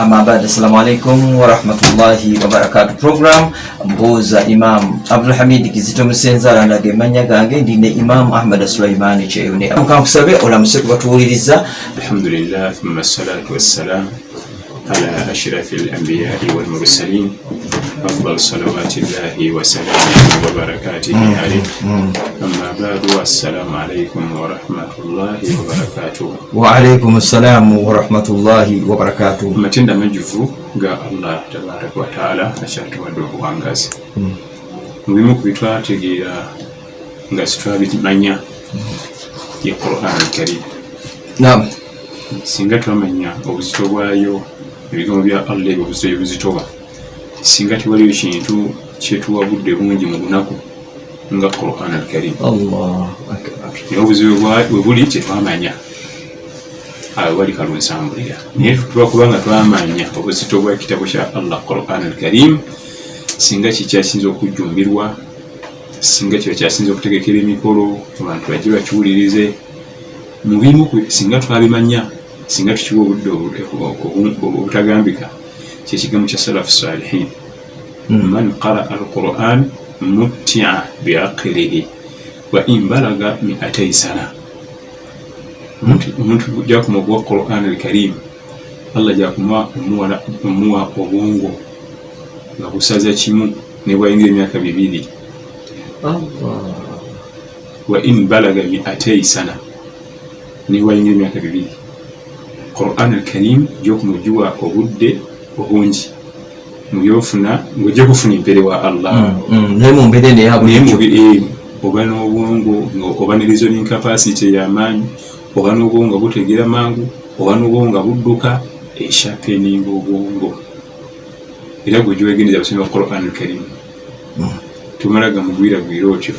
Amma ba'd, assalamu alaikum warahmatullahi wabarakatuh. Program Mbuuza Imam Abdulhamid Kizito Musenza alandaga emanya gange, ndi ne Imam Ahmad Sulaimani Kyeyune. Kankusabe olamuse kubatuwuliriza. Alhamdulillah, thumma salatu wassalam ala ashrafi al-anbiya'i wal mursalin, afdal salawatillahi wa salamuhu wa barakatihi alayhi. Amma ba'du, assalamu alaikum wa rahmatullahi wa barakatuh. Wa alaikum assalamu wa rahmatullahi wa barakatuh. Amatenda amajjuvu ga Allah tabaraka wa taala akyatuwadde obuwangazi. Mu bimu ku bitwategeera nga sitwabimanya ye Quran al-Karim. Singa twamanya obuzito bwayo, ebigambo bya Allah ebyo obuzito byebuzitoba, singa tewaliyo kintu kyetuwa budde bungi mu lunaku nga Quran al-Karim. Allahu akbar. Naye obuzibu bwe buli kyetwamanya awo bali kalunsambulira, naye tuba kubanga twamanya obuzito bwa kitabo kya Allah Quran al-Karim, singa kikyasinza okujjumbirwa, singa kiba kyasinza okutegekera emikolo abantu bajje bakiwulirize. Mu bimu singa twabimanya, singa tukiwa obudde obutagambika, kyekigambo kya salafu salihin: man qaraa al-Quran muttia biaqilihi wa in balaga miatai sana. Omuntu gyakuma okuwa Quran al-Karim, Allah gyakuma omuwa obwongo nga busaza kimu ne bwayingira emyaka 200. Allah. Wa in balaga miatai sana, ne bwayingira emyaka 200. Quran al-Karim gyokuma ogiwa obudde obungi mu byofuna ng'ojja kufuna empere wa Allah. Naye mu mbeera eno eya naye bulijjo. Oba n'obwongo oba ne reasoning capacity ey'amaanyi, oba n'obwongo nga butegeera mangu, oba n'obwongo nga budduka, esharpeninga obwongo. Era gwe gyewegendereza abasomi ba Quran al-Karim, tumala gamugwiragwira otyo,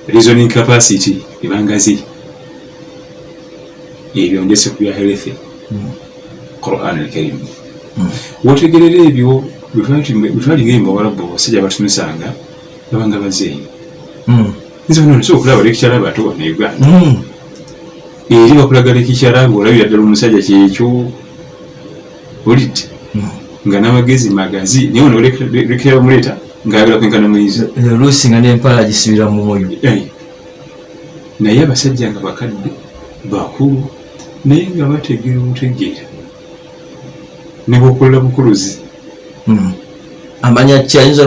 reasoning capacity ebangazi. Ebyo ndese ku bya health. Quran al-Karim wotegerera ebyo. Bwe twalinga mu Bawarabu, abasajja batusomesanga babanga bazeeyi. Nze bano nsobola okulaba lecturer bato wano e Uganda, eri bakulaga lecturer ng'olabira ddala omusajja kyekyo olidde nga n'amagezi magazi, naye wano lecturer bamuleeta ng'ayagala kwenkana muyizi. Oluusi nga n'empala agisibira mu mwoyo. Naye abasajja nga bakadde bakulu, naye nga bategeera obutegeera ne bwokola bukuluzi. Amanya ki ayinza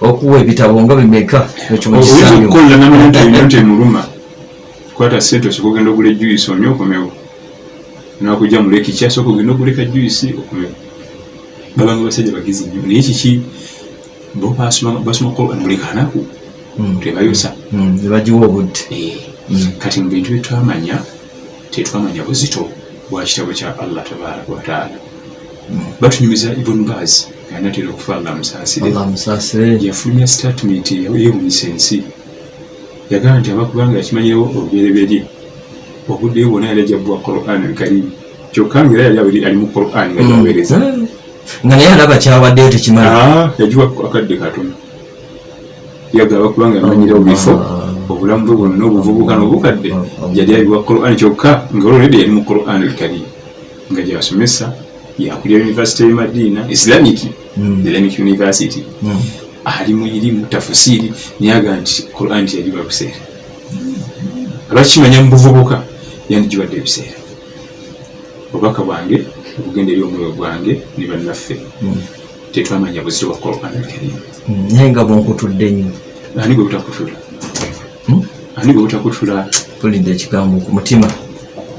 okuwa ebitabo nga bimeka ekyo oyinza mukisange. Okukola namanya nti enyonta emuluma, kwata sente osooka ogenda ogula ejuice onywe okomewo. Nakujja mu lecture, sooka ogenda oguleka juice okomewo. Babanga basajja bagezi nnyo, naye kiki? Bo basoma Quran buli kanaku, tebayosa. Ne bagiwa obudde. Kati mu bintu byetwamanya, tetwamanya buzito bwa kitabo kya Allah tabaraka wataala. Batunyumiza Ibn Baz anatera okufa, Allah amusaasire. Allah amusaasire. Yafulumya statement yeewunyisa ensi. Yagamba nti abakubanga yakimanyirewo olubereberye, obudde bwonna yali ajja bwa Quran al-Karim, kyokka nga era yali ali mu Quran nga gyaweereza. Nga naye alaba kyawaddeyo tekimala. Ah, yagiwa akadde katono. Yagamba kubanga yamanyirewo bifo obulamu bwe bwonna, obuvubuka n'obukadde, yali abiwa Quran, kyokka nga olwedde yali mu Quran al-Karim nga gyasomesa, yakulira University ye Madina, Islamic Islamic University, ali mu irimu tafusiri, naye agamba nti Quran teyagiwa biseera. Abakimanya mu buvubuka yandigiwadde ebiseera. Obubaka bwange okugenda eri omwoyo gwange ne bannaffe, tetwamanya buzito bwa Quran al-Karim. Naye nga bunkutudde nnyo. Ani gwe butakutula? Ani gwe butakutula? Mpulidde ekigambo ku mutima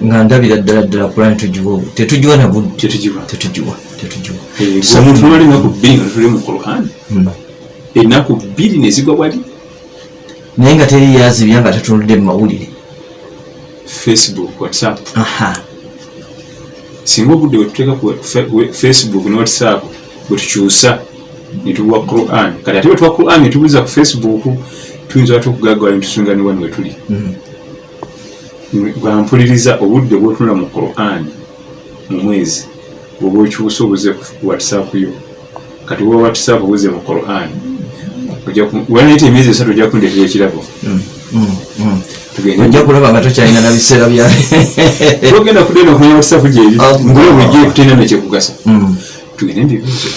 nga ndabira ddala ddala Kurani tugiwa, tetugiwa na budde. Tetugiwa. Tetugiwa, tetugiwa. Gwe omuntu nomala ennaku 2 nga tuli mu Quran, ennaku 2 nezigwa wali. Naye nga teri yazibya nga tatunudde mu mawulire. Facebook, WhatsApp. Singa obudde bwetuteeka ku Facebook ne WhatsApp bwe tukyusa ne tubuwa Quran, kati ate bwe tuwa Quran ne tubuuza ku Facebook, tuyinza ate okugagawala ne tusunga ne wano we tuli. Bwampuliriza, obudde bw'otunula mu Quran mu mwezi bw'oba okyusa obuze ku WhatsApp yo, kati oba WhatsApp obuze mu Quran, wanaita emyezi 3 ojja kundeetera ekirabo. Ojja kulaba nga tokyalina na biseera bya togenda kudena okumanya whatsapp gyeri ngule bujje kutenda nekyekugasa. Tugende mbibuuze.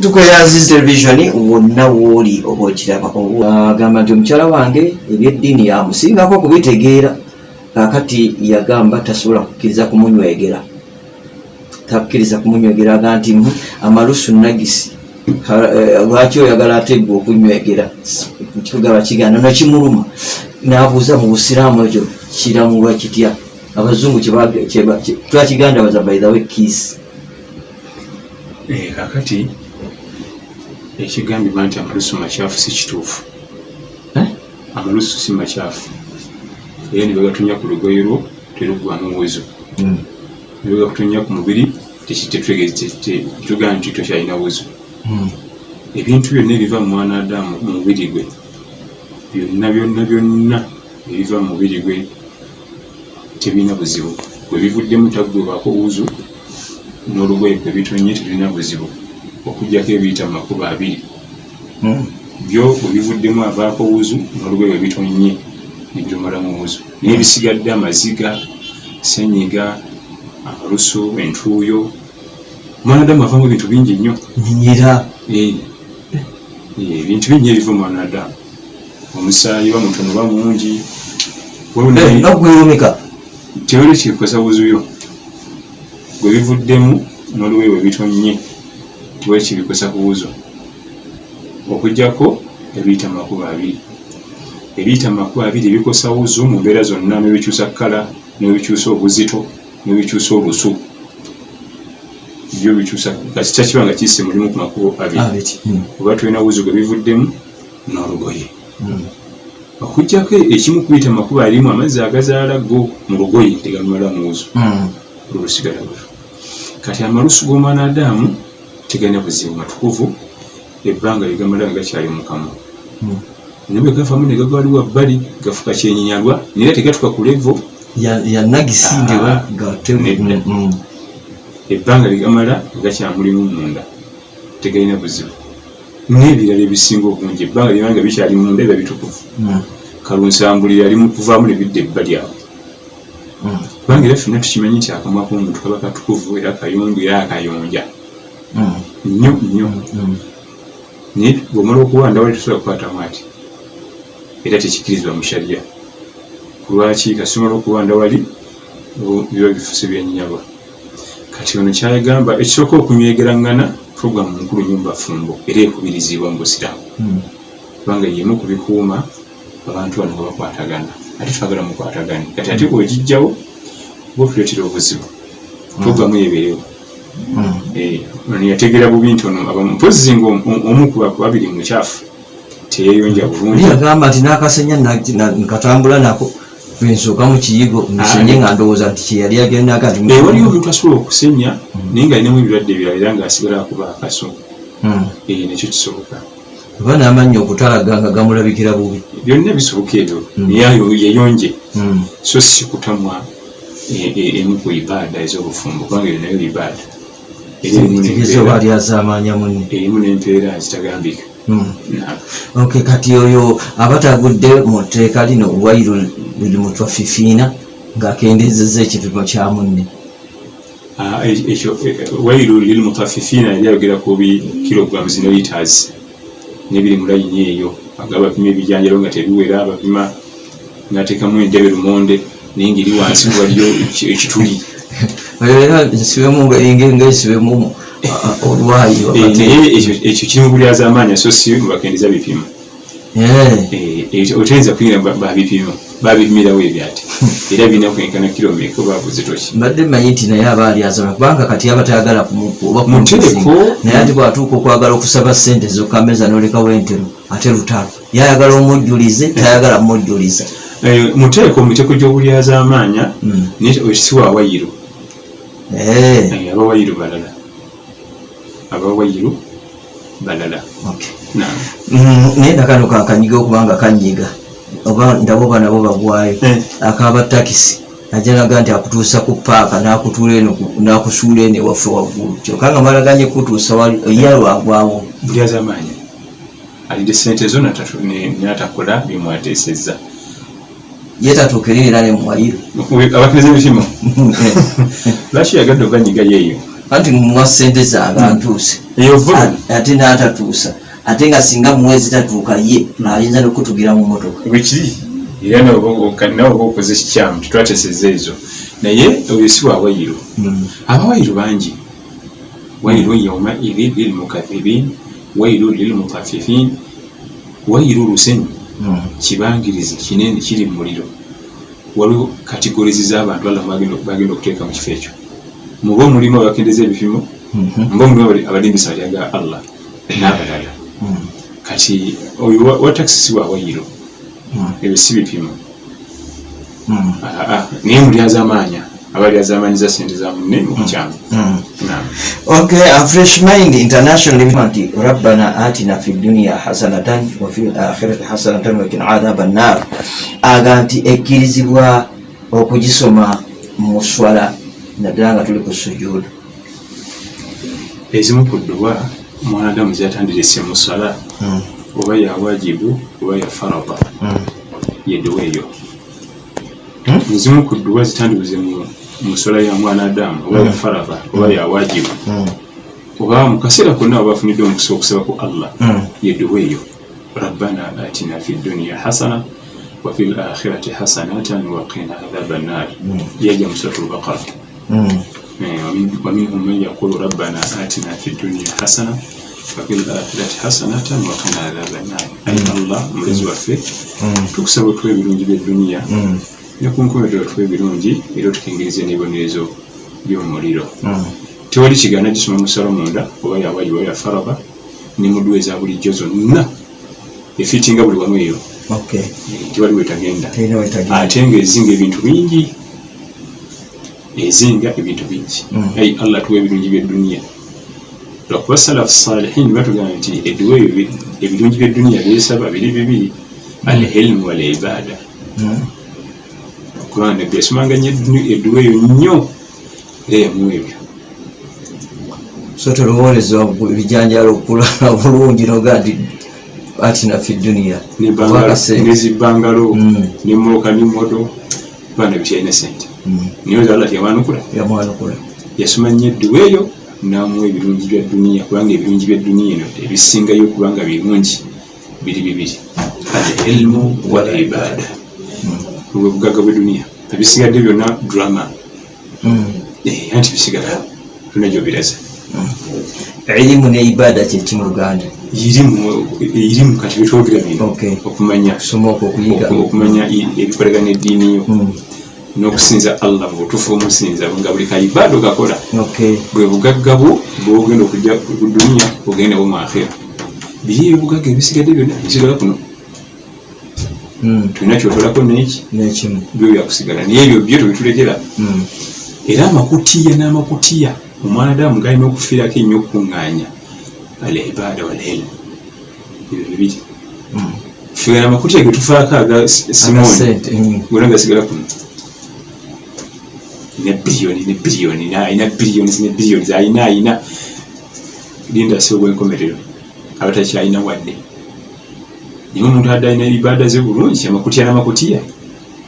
Tukweyanziza television wonna wooli oba okiraba. Agamba nti omukyala wange ebyeddiini yamusingako okubitegeera, kaakati yagamba tasobola kukkiriza kumunywegera, takkiriza kumunywegera, aga nti amalusu nagisi, lwaki oyagala ate gwe okunywegera? Kigaba kiganda nekimuluma, n'abuuza mu busiraamu ekyo kiramulwa kitya? Abazungu twakiganda baza, by the way, kiss. Kakati ekigambibwa nti amalusu makyafu si kituufu. Amalusu si makyafu, era ne bagatunya ku lugoye lwo teruggwamu wuzu, ne bagakutunya ku mubiri tetugamba nti tokyalina wuzu. Ebintu byonna ebiva mu mwana Adamu mu mubiri gwe, byonna byonna byonna ebiva mu mubiri gwe tebirina buzibu. Bwe bivuddemu taggwebwako wuzu, n'olugoye kwe bitonye terulina buzibu, okuggyako ebiyita mu makubo abiri. Byo bwe bivuddemu avaako wuzu, n'olugoye bwe bitonye ne birumalamu wuzu. Naye ebisigadde, amaziga, senyiga, amalusu, entuuyo, omwana Adamu avaamu ebintu bingi nnyo. Nyinyira. Ebintu bingi ebiva mu mwana Adamu, omusaayi oba mutono oba mungi. Nogwirumika. Tewali kikosa wuzuyo bwe bivuddemu n'olugoye bwe bitonye, tewali kibikosa ku wuzu, okuggyako ebiyita mu makubo abiri. Ebiyita mu makubo abiri ebikosa wuzu mu mbeera zonna, n'ebikyusa kkala, n'ebikyusa obuzito, n'ebikyusa olusu, byo bikyusa kasita kiba nga kiyise mulimu ku makubo abiri, oba tulina wuzu gwe bivuddemu n'olugoye. Okuggyako ekimu kubiyita mu makubo alimu, amazzi agazaala go mu lugoye tegamala mu wuzu, olusigala wuzu. Kati amalusu g'omwana Adamu tegalina buzibu, matukuvu ebbanga lyegamala nga gakyali mu kamwa. Naye bwe gavamu ne gagwa wali wabbali gafuka kyenyinyalwa, naye era tegatuka ku level ya nagisi. Nedda. Ebbanga lyegamala nga gakyamulimu munda tegalina buzibu. N'ebirala ebisinga obungi ebbanga lyemala nga bikyali munda biba bitukuvu. Kalunsambulira ali mu kuvaamu ne bidda ebbali awo, kubanga era ffenna tukimanyi nti akamwa k'omuntu kaba katukuvu era kayonjo era akayonja nnyo nnyo. Naye bw'omala okuwanda wali tosobola kukwatamu ati, era tekikkirizibwa mu shariya. Kulwaki? Kasita omala okuwanda wali biba bifuse byenyinyalwa. Kati ono kyayagamba, ekisooka, okunywegerangana programu nkulu nnyo mu bafumbo era ekubirizibwa mu busiraamu, kubanga yemu ku bikuuma abantu bano nga bakwatagana, ate twagala mukwatagane. Kati ate bw'ogijjawo oba otuleetera obuzibu. Programu ebeerewo. Ono yategeera bubi nti ono mpozi nga omu ku babiri mukyafu, teyeyonja bulungi. Yagamba nti n'akasenya nkatambula nako, nsooka mu kiyigo nsenye, nga ndowooza nti kyeyali agendaga nti Waliyo omuntu asobola okusenya naye ng'alinamu ebirwadde ebirala era ng'asigala akuba akaso. Nekyo kisoboka. Oba n'amannyo okutalaga nga gamulabikira bubi. Byonna bisoboka ebyo, naye yeyonje, so si kutamwa emu ku ibaada ez'obufumbo, kubanga eyo nayo ibaada. Kitegeeza oba ali azaamaanya munne. Erimu n'empeera zitagambika. Ok, kati oyo aba tagudde mu tteeka lino wairu lilmutafifiina ng'akendezezza ekipimo kya munne? Ekyo wairu lilmutafifiina yali ayogera ku bi kilograms ne liters n'ebiri mu layini eyo, aga bapima ebijanjalo nga tebiwera, bapima ng'ateekamu endebe lumonde naye ngeri wansi waliyo ekituli. Era nsibemu nga ensibemu olwayi. Naye ekyo kiri mu bulyazaamaanya, so si mubakendeza bipimo. Otayinza kuyingira babipimo, babipimirawo ebyati era birina kwenkana kiro meka oba buzito ki. Mbadde mmanyi nti naye aba alyazama, kubanga kati aba tayagala oba Muteeko. Naye ate bwatuuka okwagala okusaba sente zokameza nolekawo entero, ate lutalo, yayagala omujjulize, tayagala mujjuliza. Muteeko mu miteeko gy'obulyazaamaanya, naye si wawayiro. Abawayiru balala, abawayiru balala. Naye nakano kakanyiga okubanga kanyiga, oba ndabo oba nabo bagwayo. Akaba takisi ajalaga nti akutuusa ku paaka, nakutuula eno, nakusuula eno ewaffe waggulu, kyokka nga malaganye kutuusa wali ye lwagwawo. Bulyazamaanya, alidde sente zo natakola bimwateesezza. Ye tatuukirira era ne muwayiru. Abakiriza ebipimo lwaki yagadde oganyiga yeeyo? Anti muwa ssente zange antuuse. Eyo vulu. Ate n'atatuusa, ate nga singa muwa ezitatuuka ye ayinza n'okutugira mu mmotoka. Bwekiri, era nawe oba okoze kikyamu, tetwateseza ezo, naye oyo si wawayiru. Abawayiru bangi. Wairu yaumaidhin lilmukathibin, wairu lilmutafifin, wairu lusenyu. Kibangirizi kinene kiri mu muliro. Waliwo categories z'abantu Allah bagenda okuteeka mu kifo ekyo. Muba omulimu abakendeza ebipimo, muba omulimu abalimbisa amalya ga Allah n'abalala. Kati oyo wa takisi si wawayiro, ebyo si bipimo. Naye mulyazaamaanya aba alyazaamaanyiza sente za munne mu bukyamu. Okay, a Fresh Mind International nti rabbana atina fi dunya hasanatan wa fil akhirati hasanatan wa qina adhaban nar, aga nti ekkirizibwa okugisoma mu swala naddala nga tuli ku sujuudu. Ezimu ku dduwa omwanadamu zeyatandise mu swala, oba ya wajibu oba ya farada, yedduwa eyo. Ezimu ku dduwa zitandibuze mu swala ya mwana adamu, oba ya farada oba ya wajibu, oba mu kaseera konna oba afunidde omukisa okusaba ku Allah, yedduwa eyo: rabbana atina fi dunya hasana wa fil akhirati hasanatan wa qina adhaba nnar. Yajja mu suratul Baqara. Wa minhum man yaqulu rabbana atina fi dunya hasana wa fil akhirati hasanatan wa qina adhaba nnar. Ayi Allah omulezi waffe, tukusaba otuwa ebirungi by'edduniya, ne ku nkomerero otuwa ebirungi, era otukingirize n'ebibonerezo by'omuliro. Tewali kigaana gisoma musalo munda, oba yawajibu oba ya farada, ne mu dduwa eza bulijjo zonna efiitinga buli wamu eyo. Tewali wetagenda. Terina wetagenda. Ate ng'ezinga ebintu bingi, ezinga ebintu bingi. Ayi Allah, tuwa ebirungi by'edduniya, lwakuba salafu salihin batugamba nti edduwa eyo ebirungi by'edduniya byesaba biri bibiri: alhilmu wal ibada. Kubanga nabbi yasomanga nnyo edduwa eyo nnyo, era yamuwa ebyo. So tolowooleza ebijanjalo okula bulungi noga nti atina fi duniya. Nezibangalo nemoka nemodo baana bityalina sente, naye oza Allah teyamwanukula. Yamwanukula. Yasoma nnyo edduwa eyo n'amuwa ebirungi bya duniya, kubanga ebirungi bya duniya eno ebisingayo okubanga birungi biri bibiri: al ilmu wal ibada. Obwe bugagga bw'eduniya, ebisigadde byonna drama. Anti bisigala byonna gyobiraza. Ilimu ne ibada kyeki mu Luganda? Irimu kati byetwogera bino. Okumanya. Kusoma okwo, okuyiga. Okumanya ebikolagana eddiini yo n'okusinza Allah mu butuufu, omusinza nga buli kaibada okakola. Bwe bugagga bwo bwogenda okujja ku duniya, ogenda wo mu akhira. Biri ebibugagga ebisigadde byonna bisigala kuno. Tulina kyotolako neki? N'ekimu. Byo byakusigala, naye ebyo byo tebitulekera. Era amakutiya n'amakutiya omwana adamu galina okufiirako ennyo okukuŋŋaanya al ibada wal ilmu, ebyo bibiri. Ffe amakutiya ge tufaako aga simooni Akasente. Gonna gasigala kuno, ne biliyoni ne biliyoni, alina biliyoni ne biliyoni, alina linda si obwenkomerero abatakyalina wadde. Naye omuntu adde alina ibada ze bulungi, amakutiya n'amakutiya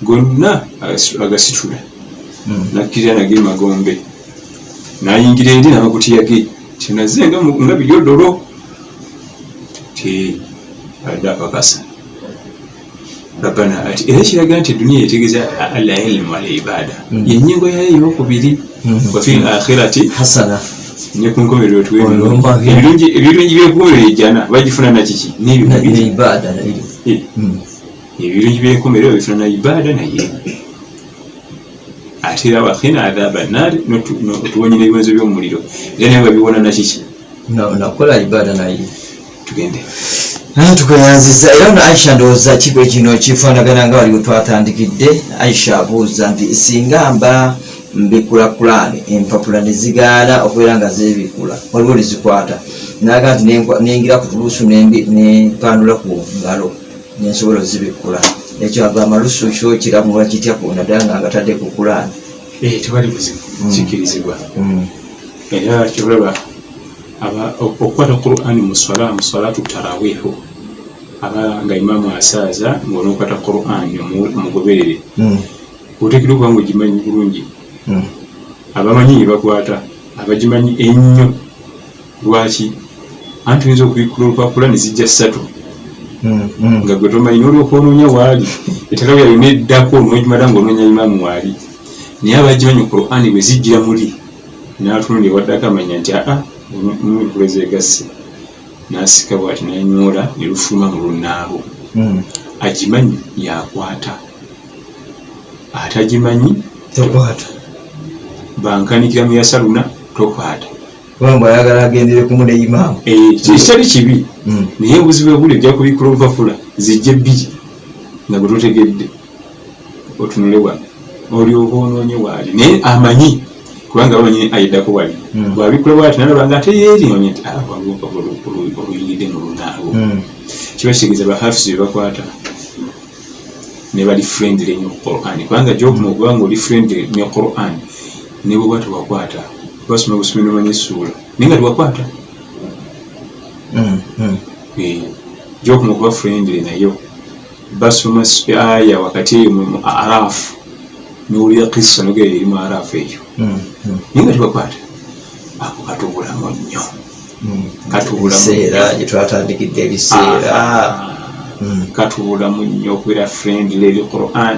gonna agasitula, nakkirira nage magombe, nayingira eri n'amakutiya ge kyenaze nga biryodolo ti adde apakasa rabbana ati. Era kiraga nti eduniya etegeeza al ilmu al ibada, yenyingo yayo eyokubiri, wa fil akhirati hasana. Ne ku nkomerero tuwe Olumba. Ebirungi by'enkomerero ejjana bagifuna nakiki? N'ebyo ne bibiri. Ibada na ilimu. Ebirungi by'enkomerero bifuna na ibada, naye ate era waqina adhaba nnaari, otuwonye n'ebibonerezo by'omuliro, era naye babiwona nakiki? Nakola ibada na ilimu. Tugende. Tukweyanziza. Era ono Aisha, ndowooza kigwe kino kifaanagana nga wali wetwatandikidde. Aisha abuuza nti singa mba mbikula Kulaani, empapula ne zigaana okubeera nga zeebikula, waliwo lizikwata, naga nti nengira ku tuluusu nempandula ku ngalo nensobola ozibikula. Ekyo agamba lusu kyo kiramulwa kitya ku naddala nga ngatadde ku Kulaani? Tewali buzibu, kikkirizibwa. Era kyolaba okukwata Qur'ani mu swala, mu salatu tarawihu. Aba nga imaamu asaaza ng'onookwata Quran omugoberere, oteekeddwa okuba nga ogimanyi bulungi. Abamanyi ne bakwata, abagimanyi ennyo. Lwaki? Anti oyinza okubikkula olupapula ne zijja ssatu nga gwe tomanyi, n'olyoka onoonya waali ettaka lyayo neddako n'ogimala ng'onoonya imaamu waali. Naye abagimanyi Qur'ani bwe zijjira muli n'atunula ewaddako amanya nti aa empapula ezeegasse, n'asika bw'ati n'anyoola ne lufuluma mu lunaalwo. Agimanyi yakwata, atagimanyi tokwata. Bankanikira mu yasaluna tokwata. Kubanga ayagala agendere kumu ne imaamu. Kitali kibi, naye obuzibu buli ojja kubikkula olupapula zijje bbiri nga gwe totegedde, otunule wano olyoka onoonye waali. Naye amanyi, kubanga bamanyi ayiddako wali, bw'abikkula bwati nalaba nga ate yeeri omanye nti ah, waliwo olupapula oluyingidde mu lunaalwo. Kiba kitegeeza bahafizi be bakwata ne bali friendly nnyo ku Quran, kubanga gyokuma okuba nga oli friendly ne Quran ne bweba tewakwata, basoma busome nomanya essuula naye nga tewakwata. Gyokuma okuba friendly nayo, basoma aya wakati eyo mu Arafu nowulira kissa nogera eri mu Arafu eyo naye nga tewakwata, ako katubulamu nnyo. Katubulamu. Ebiseera gye twatandikidde ebiseera. Katubulamu nnyo okubeera friendly eri Quran,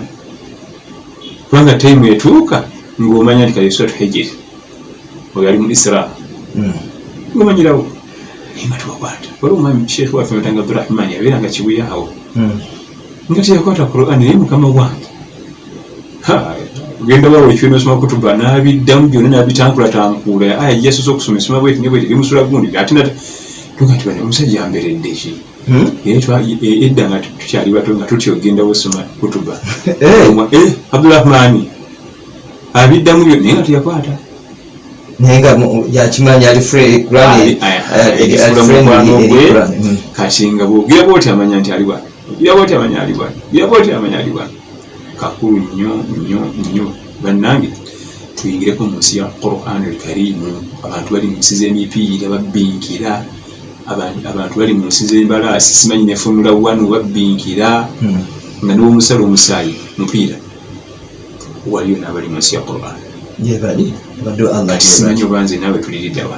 kubanga time etuuka ng'omanya nti kale Suratu Hijiri oyo ali mu Isra, ng'omanyirawo naye nga tewakwata. Waliwo omwami sheekh waffe Mutanga Abdurahman yabeera nga Kibuye awo nga teyakwata Quran, naye mukama wange, ogenda wawe ekyo nosoma kutuba n'abiddamu byonna n'abitankulatankuula, aya gyasoose okusoma esoma bweti ne bweti eri gundi ate nate tuga nti bane omusajja amberedde ki? Era edda nga tukyali bato nga tutya ogenda wosoma kutuba. Abdurahmani abiddamu byo naye nga teyakwata. Naye nga yakimanyi ali free Quran. Ali friendly mukwano eri gwe. Quran. Kati nga bw'ogira bwoti amanya nti ali wano, ogira bwoti amanya ali wano, ogira bwoti amanya ali wano. Kakulu nnyo nnyo nnyo. Bannange, tuyingireko mu nsi ya Quran al Karimu. Abantu bali mu nsi z'emipiira babbinkira, abantu bali mu nsi z'embalaasi, simanyi ne Formula One babbinkira, nga niwomusala omusaayi mupiira waliyo n'abali mu nsi ya Quran. Gyebali badde Allah. Kati simanyi oba nze naawe tuliriddawa.